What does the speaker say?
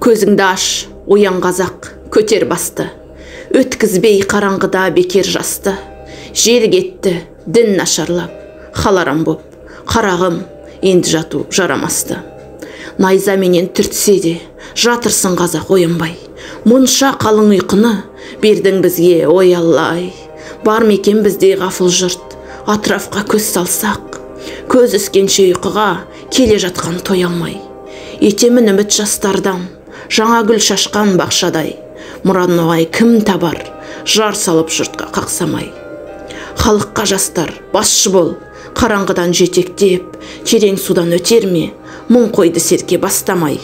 Көзіңді аш, оян, қазақ, көтер басты. Өткізбей қараңғыда бекер жасты. Жер кетті, дін нашарлап, хал арам боп, қарағым, енді жату жарамасты. Найзаменен түртсе де, жатырсың, қазақ, оянбай. Мұнша қалың ұйқыны бердің бізге, ой, Алла-ай. Бар ма екен біздей ғафыл жұрт? Атырафқа көз салсақ, көз үскенше ұйқыға келе жатқан той алмай. Етемін үміт жастардан, жаңа гүл шашқан бақшадай. Мұрат ноғай кім табар, жар салып жұртқа қақсамай? Халыққа, жастар, басшы бол, қараңғыдан жетектеп, терең судан өтер ме мың қойды серке бастамай?